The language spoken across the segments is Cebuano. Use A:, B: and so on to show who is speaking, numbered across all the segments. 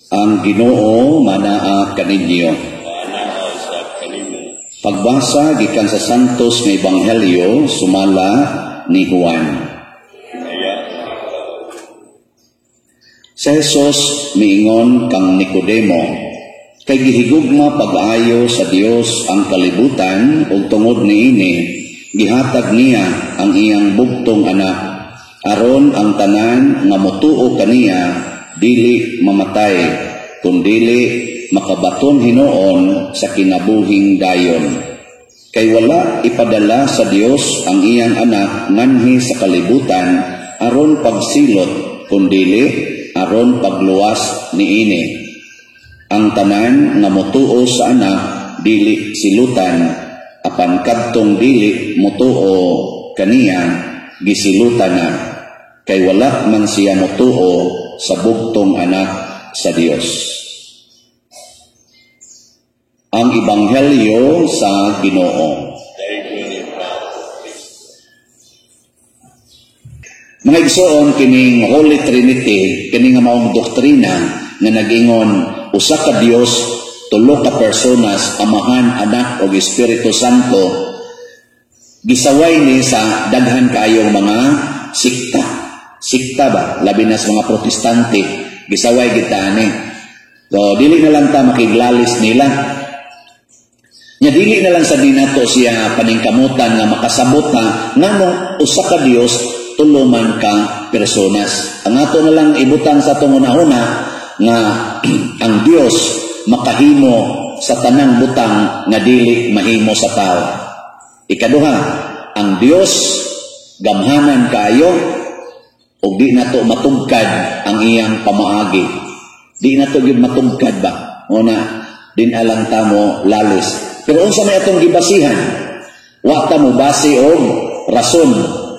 A: Ang Ginoo manaa kaninyo.
B: Manaa usab kanimo.
A: Pagbasa gikan sa Santos nga Ebanghelyo sumala ni Juan.
B: Kaya ikaw.
A: Si Jesus miingon kang Nicodemo, "Kay gihigugma pag-ayo sa Dios ang kalibutan ug tungod niini gihatag niya ang iyang bugtong anak, aron ang tanan nga motuo kaniya dili mamatay kundili makabaton hinuon sa kinabuhing dayon. Kay wala ipadala sa Dios ang iyang anak nganhi sa kalibutan aron pagsilot, kundili aron pagluwas niini. Ang tanan nga motuo sa anak dili silutan, apan kadtong dili motuo kaniya gisilutan na, kay wala man siya motuo sa bugtong anak sa Dios." Ang Ebanghelyo sa Ginoo.
B: Dayon ikaw, Kristo.
A: Mga igsoon, kining Holy Trinity, kini nga maong doktrina nga nag-ingon usa ka Dios, tulo ka personas, Amahan, Anak ug Espiritu Santo, gisaway ni sa daghan kaayong mga sikta. Sikta ba? Labi na sa mga Protestante, gisaway kita ani. So, dili na lang ta makiglalis nila. Nya dili na lang sa dinato siya paningkamutan nga makasabot na ngano usa ka Dios, tulo man ka personas. Ang ato na lang ibutang sa atong hunahuna nga ang Dios makahimo sa tanang butang nga dili mahimo sa tao. Ikaduha, ang Dios gamhanan kaayo ug di nato matugkad ang iyang pamaagi. Di nato gyud matugkad ba? Una, din alang ta mo lalis. Pero unsa may atong gibasihan? Wa ta mo base og rason.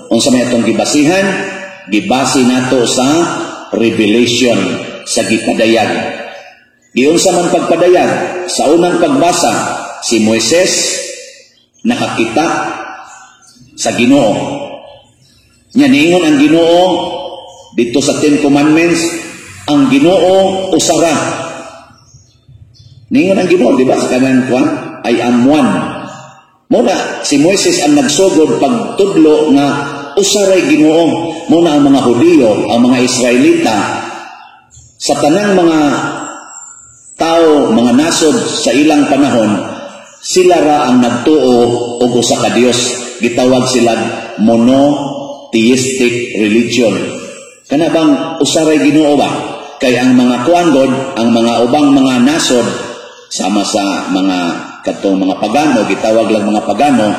A: Unsa may atong gibasihan? Gibase nato sa revelation, sa gipadayag. Giunsa man pagpadayag? Sa unang pagbasa, si Moises nakakita sa Ginoo. Nya niingon ang Ginoo dito sa Ten Commandments, ang Ginoo usara. Niingon ang Ginoo, di ba? Sa kanang kwan, "I am one." Muna, si Moises ang nagsugod pagtudlo nga usaray Ginoo. Muna ang mga Hudiyo, ang mga Israelita, sa tanang mga tao, mga nasod sa ilang panahon, sila ra ang nagtuo og usa ka Dios. Gitawag sila monotheistic religion. Kana bang usaray Ginoo ba? Kay ang mga kuan god, ang mga ubang mga nasod, sama sa mga katong mga pagano, gitawag lang mga pagano,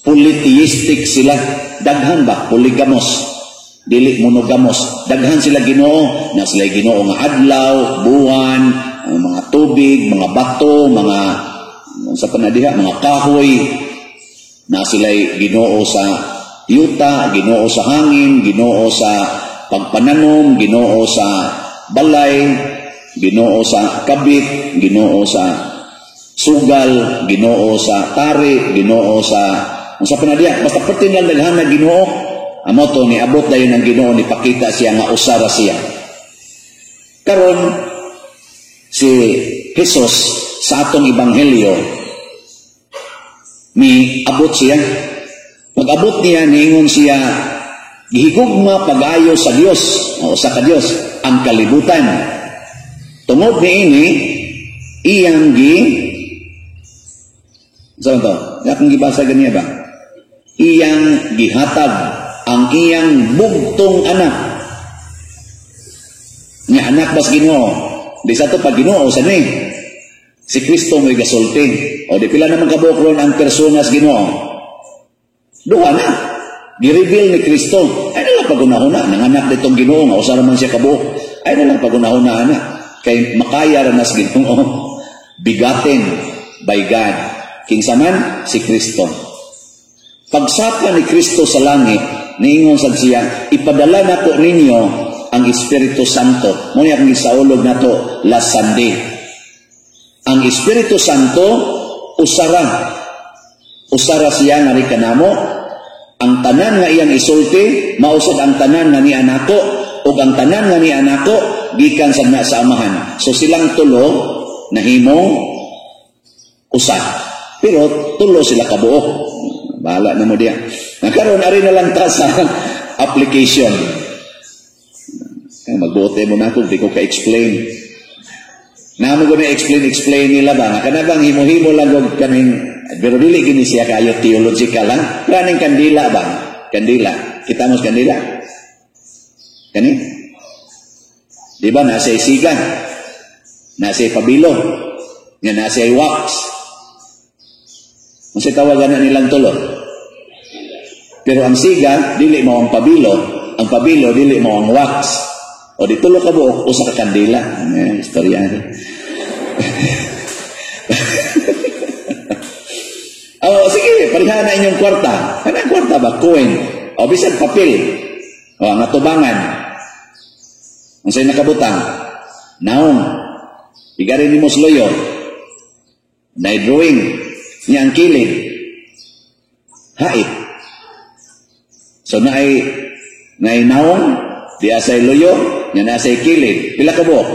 A: polytheistic sila. Daghan ba? Polygamos. Dili monogamos. Daghan sila Ginoo. Na sila Ginoo nga adlaw, buwan, ang mga tubig, mga bato, mga sa panadiha, mga kahoy. Na sila Ginoo sa yuta, Ginoo sa hangin, Ginoo sa pagpananom, Ginoo sa balay, Ginoo sa kabit, Ginoo sa sugal, Ginoo sa tari, Ginoo sa unsa pa na diha, basta perti lang daghan na Ginoo. Amo to ni abot dayon ang Ginoo, ni pakita siya nga usa ra siya. Karon si Jesus sa atong ebanghelyo ni abot siya. Pag-abot niya, niingon siya, gihigugma pag-ayo sa Dios, o sa ka Dios, ang kalibutan. Tungod niini iyang gi Saan to? Akong gibasa ganiya ba? Iyang gihatag ang iyang bugtong anak. Nga anak bas Ginoo. Di sa to pag Ginoo sa ni. Si Kristo mo'y gasulti. O di pila naman kabuok ron ang personas Ginoo? Duha na. Gi-reveal ni Kristo. Ay na lang pagunahuna. Nanganak ditong Ginoo nga usa man siya kabuok. Ay na lang pagunahuna ana. Kay makaya ra nas Ginoo. Begotten by God. Kinsa man? Si Kristo. Pagsaka ni Kristo sa langit, niingon sad siya, "Ipadala nako ninyo ang Espiritu Santo." Mo ni akong gisaulog nato last Sunday. Ang Espiritu Santo usara. Usara siya nga ri kanamo. Ang tanan nga iyang isulti, mausad ang tanan nga niya nako, ug ang tanan nga niya nako, gikan sad na sa Amahan. So silang tulo nahimong usa. Pero tulo sila kabuok. Bahala na mo diya. Na karon, ari na lang ta sa application. Kaya magbote mo na ako, di ko ka-explain. Na mo ko na explain explain nila ba? Nga kana bang himo-himo lang og kaning, pero dili gini siya kayo theological ha. Kaning kandila ba? Kandila. Kita mo sa kandila? Kani? Di ba nasa siga? Nasa pabilo. Nga nasa wax. Unsa tawagan na nilang tulo? Pero ang siga dili mo ang pabilo, ang pabilo dili mo ang wax. O di tulo ka buok, usa ka kandila. Eh, istorya ni. Oh, sige, pareha na inyong kwarta. Kanang kwarta ba? Coin. O bisan papel. O ang atubangan. Unsay nakabutang? Naong. Igari nimo sa loyo. Na drawing niya ang kilid. Hait. So naay naong, diya say loyo, nya naa say kilid. Pila ka buok?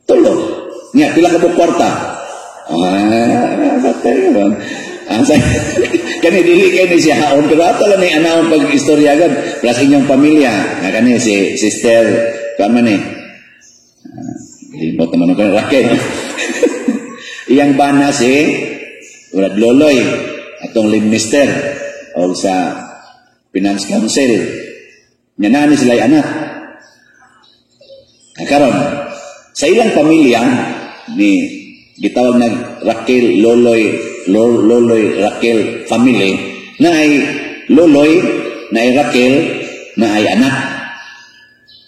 A: Tulo. Nya pila ka buok kwarta? Ah, patay ba? Ah, sa, kani dili kay ni siya haon, pero ato lang ni anaon pag istorya gad plus inyong pamilya nga kani si sister kama ni, limot naman ko Raquel, iyang bana si Brad Loloy, atong minister o sa Finance Council nga naa ni sila anak. Ah, karon sa ilang pamilya ni gitawag nag Raquel Loloy, Loloy Raquel family, na ay Loloy, na ay Raquel, na ay anak.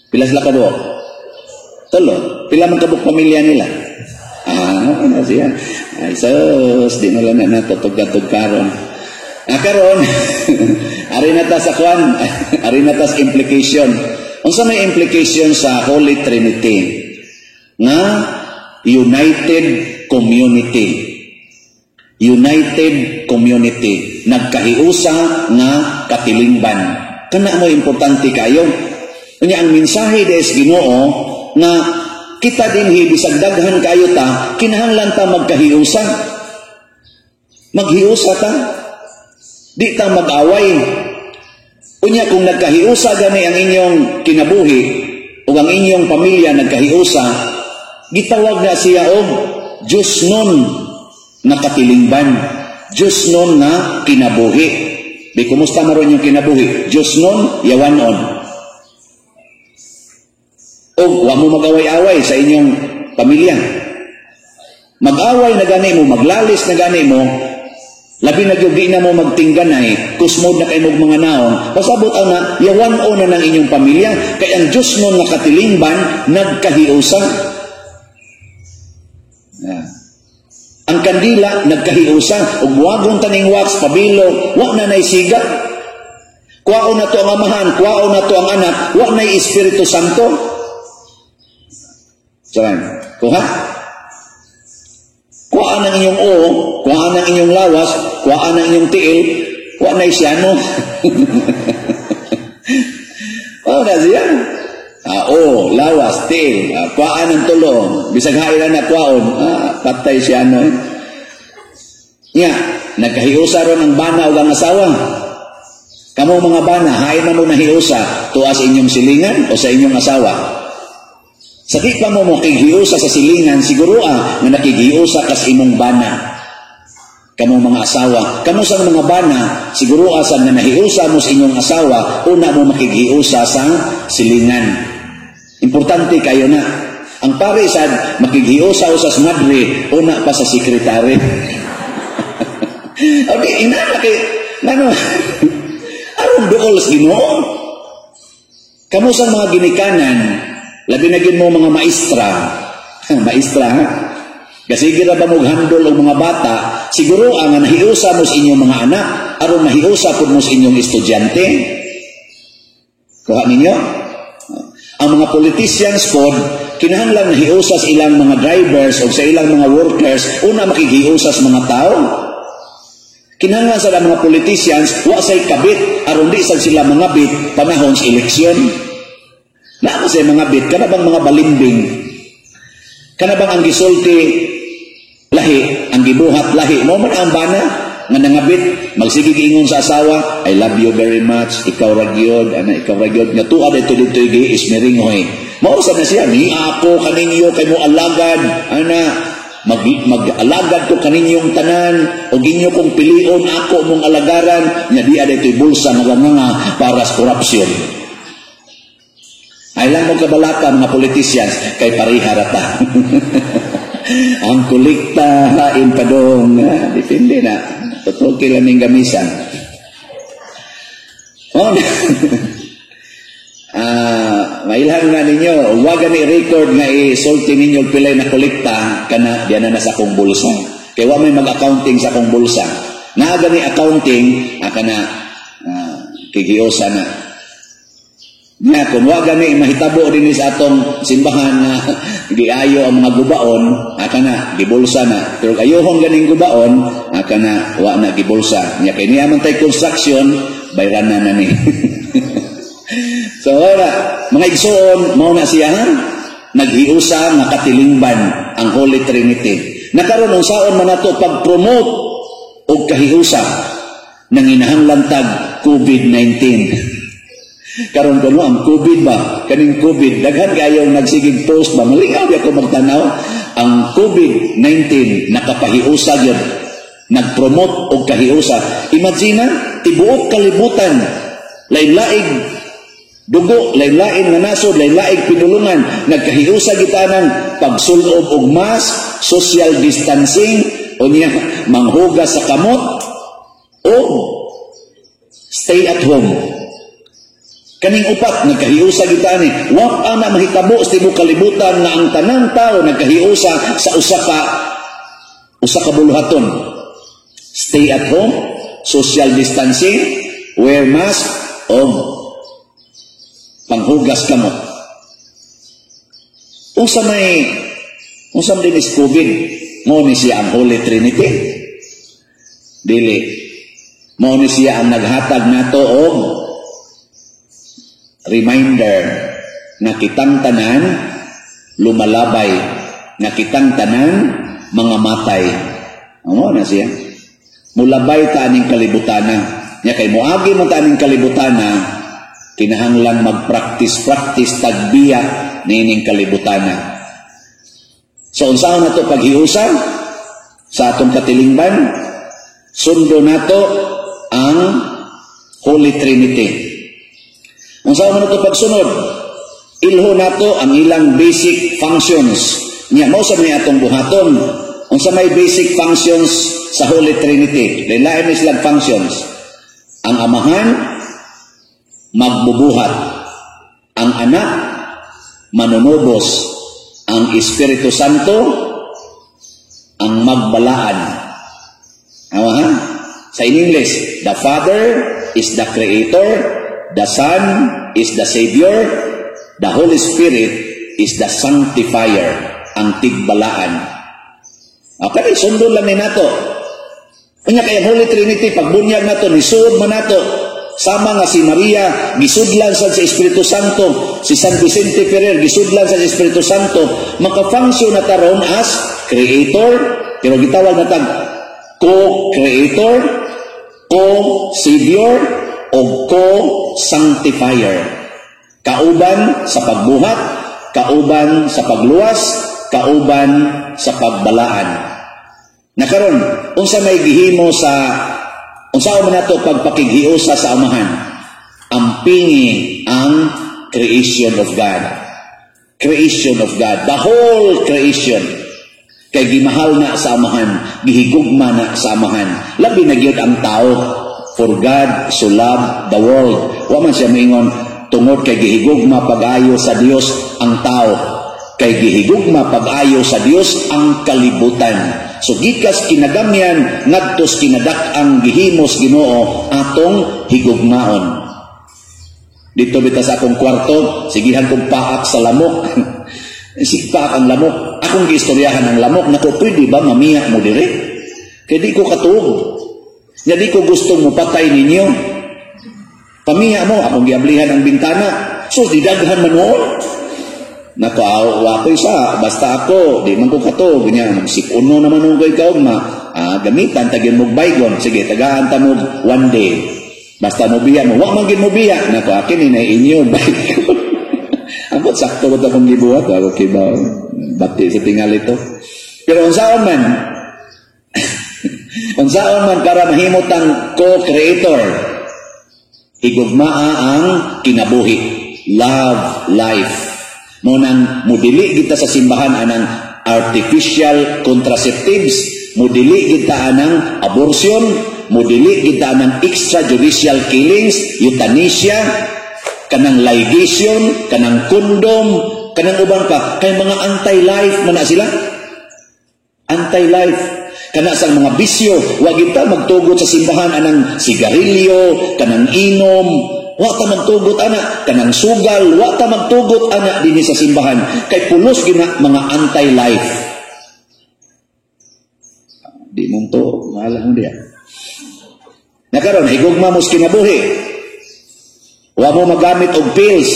A: Pila sila kabuok? Tulo. Pila man kabuok pamilya nila? Ah, ano siya? Ay, sus, di na lang na natutugad-tug karon. Ah, karon, ari na ta sa kwan, ari na ta sa implication. Unsa may implication sa Holy Trinity? Nga united community. United community. Nagkahiusa nga katilingban. Kana mo importante kayo. Unya ang mensahe des Ginoo nga kita dinhi, bisag daghan kayo ta, kinahanglan ta magkahiusa. Maghiusa ta. Di ta mag-away. Unya kung nagkahiusa gani ang inyong kinabuhi ug ang inyong pamilya nagkahiusa, gitawag na siya og Diyos nun nga katilingban. Diyos nun nga kinabuhi. Di kumusta maron yung kinabuhi? Diyos nun, yawanon. O wa mo mag-away-away sa inyong pamilya. Mag-away na gani mo, maglalis na gani mo, labi na gyud di na mo magtingganay, kusmod na kay mog mga naong, pasabot ang na, yawan-on na ng inyong pamilya, kay ang Diyos nun nga katilingban, nagkahiusa. Yeah. Ang kandila, nagkahiusa, ug wagon taning wax, pabilo, wa na nay siga. Kuwaon na to ang Amahan, kuwaon na to ang Anak, wa nay Espiritu Santo. Sabi, kuha? Kuhaan ang inyong uo, kuhaan ang inyong lawas, kuhaan ang inyong tiil, wa nay siyano. Oh, na siya. Ah, o, lawas, tiil, kuhaan ang tulo, bisag hain na kuwaon, patay siya no. Nga, nagkahiusa ron ang bana o ang asawa. Kamo mga bana, hain man mo nahiusa, tuwa sa inyong silingan o sa inyong asawa. Sa di pa mo mokighiusa sa silingan, siguro nga nakighiusa kas imong bana. Kamo mga asawa, kamo sa mga bana, siguro sa nga nahiusa mo sa inyong asawa, una mo makighiusa sa silingan. Importante kayo na. Ang pare sad makighiusa usas madre, una pa sa sekretary. Okay, ina kay ngano aron duol sa Ginoo. Kamo sa mga ginikanan, labi na gyud mo mga maestra. Maestra, ha? Kasi gira ba mo handle og mga bata, siguro ang nahiusa mo sa inyong mga anak, aron mahiusa pud mo sa inyong estudyante. Kuha ninyo? Ang mga politicians pod, kinahanglan nahiusa sa ilang mga drivers o sa ilang mga workers, una makighiusa sa mga tao. Kinahanglan sa mga politicians, wa say kabit, aron di sad sila mangabit panahon sa eleksyon. Naa kasi mga bit, kana bang mga balimbing? Kana bang ang gisulti lahi, ang gibuhat lahi, mao man ang bana nga nangabit, magsige ingon sa asawa, "I love you very much, ikaw ra gyud, ana, ikaw ra gyud," nga tuad ito dito gi ismiringhoy. Mao sa na siya, ni ako kaninyo kay mo alagad, ana, mag-alagad ko kaninyong tanan o inyo kong pilion ako mong alagaran, nga di ada bulsa nga para sa corruption. Ay lang mo kabalaka, mga politicians, kay pareha ra ta. Ang kolekta hain pa dong, depende na. Totoo kila ning gamisan. Oh, mailhan na ninyo, wag ni record nga isulti ninyo pilay na kolekta kana diyan na sa akong bulsa. Kay wa may mag-accounting sa akong bulsa. Naa gani accounting kana kigiosa na. Nga kung wa gani mahitabo dinhi sa atong simbahan nga giayo ang mga gubaon, kana gibulsa na. Pero ayohon ganing gubaon, kana wa na gibulsa. Nya kay niya man tay construction, bayran na na ni. So ora, mga igsoon, mao na siya ha? Naghiusa nga katilingban ang Holy Trinity. Nakaron, unsaon man nato pag-promote og kahiusa, nanginahanglan tag COVID-19. Karon kuno ang COVID ba, kaning COVID, daghan kayong nagsigig post ba, malingaw di ako magtanaw, ang COVID-19 nakapahiusa gyud, nagpromote og kahiusa. Imagine, tibuok kalibutan, lain-laing dugo, lain-lain nga nasod, lain-laing pinulungan, nagkahiusa kita ng pagsulob og mask, social distancing, unya manghugas sa kamot, o stay at home. Kaning upat, nagkahiusa kita ni. Wa pa na mahitabo sa tibuok kalibutan nga ang tanang tao nagkahiusa sa usa ka buluhaton. Stay at home, social distancing, wear mask, o panghugas kamot. Unsa man din is COVID, mao ni siya ang Holy Trinity? Dili. Mao ni siya ang naghatag nato og reminder na kitang tanan lumalabay, na kitang tanan mga matay. Mao na siya. Mulabay ta aning kalibutana. Nya kay moagi man ta aning kalibutana, kinahanglan mag-practice-practice tagbiya niining kalibutana. So unsaon nato paghiusa sa atong katilingban? Sundo nato ang Holy Trinity. Unsaon man nato pagsunod? Ilho nato ang ilang basic functions. Nya mao sa may atong buhaton. Unsa may basic functions sa Holy Trinity? Lain-lain ni silang functions. Ang Amahan magbubuhat. Ang Anak manunubos. Ang Espiritu Santo ang magbalaan. Awa, ha? Sa in English, the Father is the Creator, the Son is the Savior, the Holy Spirit is the Sanctifier, ang tigbalaan. Okay, sundon lang ni nato. Unya kay ang Holy Trinity, pagbunyag nato, nisuod man nato, sama nga si Maria, gisudlan sa Espiritu Santo, si San Vicente Ferrer, gisudlan sa Espiritu Santo, maka-function na taron as creator, pero gitawag na tag co-creator, co-savior, o co-sanctifier. Kauban sa pagbuhat, kauban sa pagluwas, kauban sa pagbalaan. Nakaron, unsa may gihimo sa unsa man nato pagpakighiusa sa Amahan? Ampingi ang creation of God. Creation of God, the whole creation. Kay gimahal na sa Amahan, gihigugma na sa Amahan. Labi na gyud ang tao. For God so loved the world. Wa man siya moingon tungod kay gihigugma pag-ayo sa Dios ang tao. Kay gihigugma pag-ayo sa Dios ang kalibutan. So gikas kinagamyan ngadtos kinadak-ang gihimos Ginoo atong higugmaon. Dito bita sa akong kwarto, sigihan kong paak sa lamok. Sig paak ang lamok. Akong giistoryahan ang lamok. Nako, pwede ba mamiya mo dire? Kay di ko katuog. Nya di ko gustong mupatay ninyo. Pamiya mo, akong giablihan ang bintana. So di daghan man noon. Nako, wa ko isa, basta ako, di man ko kato, ganyan, magsip-uno naman nung ko'y kaugma, ah, gamitan, tagin mo baygon, sige, tagaan ta mo one day. Basta mo biya mo, wa man gid mo biya. Nako, akin ni na inyo, baygon. Ambot sakto ko akong gibuhat, ako kibaw, bati sa tingal ito. Pero unsaon man para mahimot ang co-creator, higugmaa ang kinabuhi. Love life. Mo nang mudili kita sa simbahan anang artificial contraceptives, mudili kita anang abortion, mudili kita anang extrajudicial killings, euthanasia, kanang ligation, kanang condom, kanang uban pa, kay mga anti-life man na sila. Anti-life. Kana sa mga bisyo, wa kita magtugot sa simbahan anang sigarilyo, kanang inom, wa ta magtugot ana, kanang sugal, wa ta magtugot ana dinhi sa simbahan kay pulos gina mga anti-life. Di mong to, mahala mo diya. Na karon higugma mo sa kinabuhi. Wa mo magamit og pills.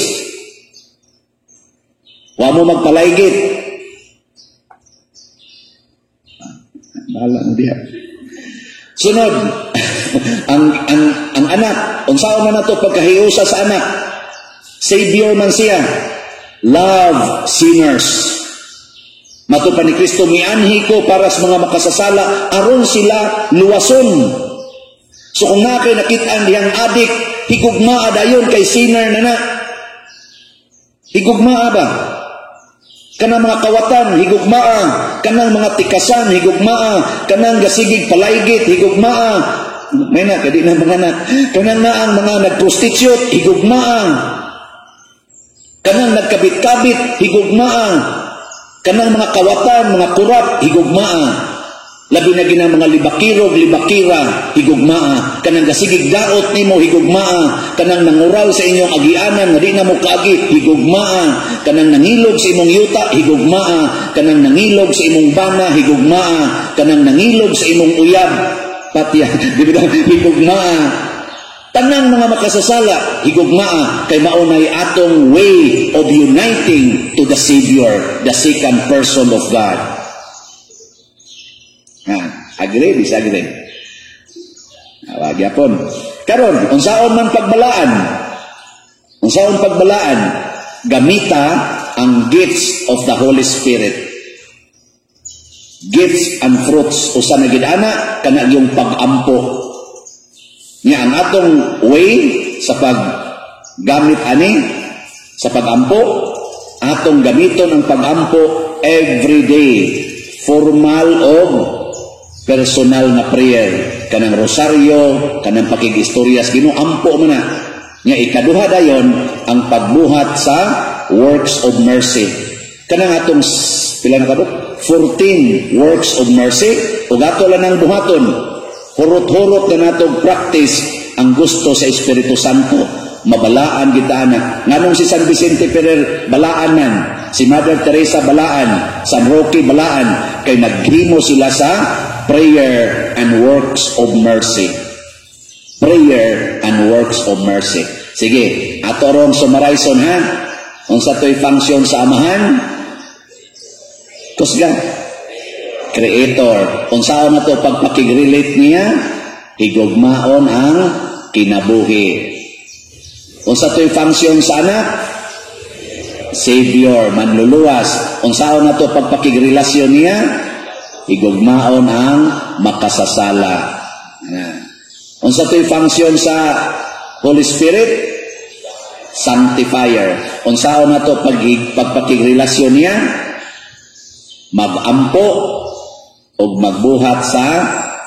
A: Wa mo magpalaygit. Bahala mo diha. Sunod, ang anak, unsaon man nato pagkahiusa sa anak? Savior man siya. Love sinners. Mato pa ni Kristo, mianhi ko para sa mga makasasala, aron sila luwason. So kung naa kay nakit-an dihang adik, higugmaa dayon kay sinner na na. Higugmaa ba? Kanang mga kawatan, higugmaa. Kanang mga tikasan, higugmaa. Kanang gasigig palaygit, higugmaa. May na, kadi na mga anak. Kanang na ang mga nagprostitute, higugmaa. Kanang nagkabit-kabit, higugmaa. Kanang mga kawatan, mga kurap, higugmaa. Labi na ginang mga libakirog, libakira, higugmaa. Kanang gasigig daot nimo, higugmaa. Kanang nangural sa inyong agianan, nga di na mo kaagi, higugmaa. Kanang nangilog sa imong yuta, higugmaa. Kanang nangilog sa imong bana, higugmaa. Kanang nangilog sa imong uyab, patya, di ba, higugmaa. Tanang mga makasasala, higugmaa, kay maunay atong way of uniting to the Savior, the second person of God. Ha, agree, disagree? Wa gyapon. Karon, unsaon man pagbalaan? Unsaon pagbalaan? Gamita ang gifts of the Holy Spirit. Gifts and fruits usa na gid ana kana yung pag-ampo. Nya ang atong way sa paggamit ani sa pag-ampo, atong gamiton ang pag-ampo every day, formal o personal na prayer, kanang rosaryo, kanang pakigistorya sa Ginoo, ampo man na. Nya ikaduha dayon ang pagbuhat sa works of mercy. Kanang atong pila na kabuk? 14 works of mercy ug ato lang ang buhaton. Hurot-hurot na nato practice ang gusto sa Espiritu Santo. Mabalaan kita ana. Nganong si San Vicente Ferrer balaan man, si Mother Teresa balaan, San Roque balaan, kay naghimo sila sa prayer and works of mercy. Prayer and works of mercy. Sige, ato rong summarize ha. Unsa to'y function sa Amahan? Kusga. Creator. Unsaon na to pagpakig-relate niya? Higugmaon ang kinabuhi. Unsa to'y function sa anak? Savior, manluluwas. Unsaon na to pagpakigrelasyon niya? Higugmaon ang makasasala. Yan. Unsa to'y function sa Holy Spirit? Sanctifier. Unsaon na to pagpakigrelasyon niya? Magampo o magbuhat sa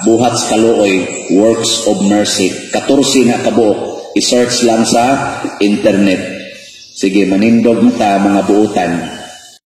A: buhat sa kaluoy, works of mercy. 14 na kabuok. I-search lang sa internet. Sige, manindog na ta mga buutan.